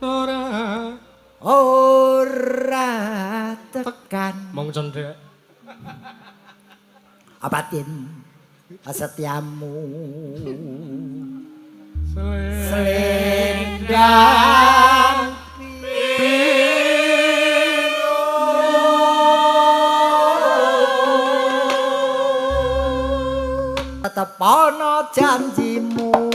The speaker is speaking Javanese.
Ora ora tekan. Mong cendhek. Apatin setiamu Selendang selendang biru. Tepono janjimu.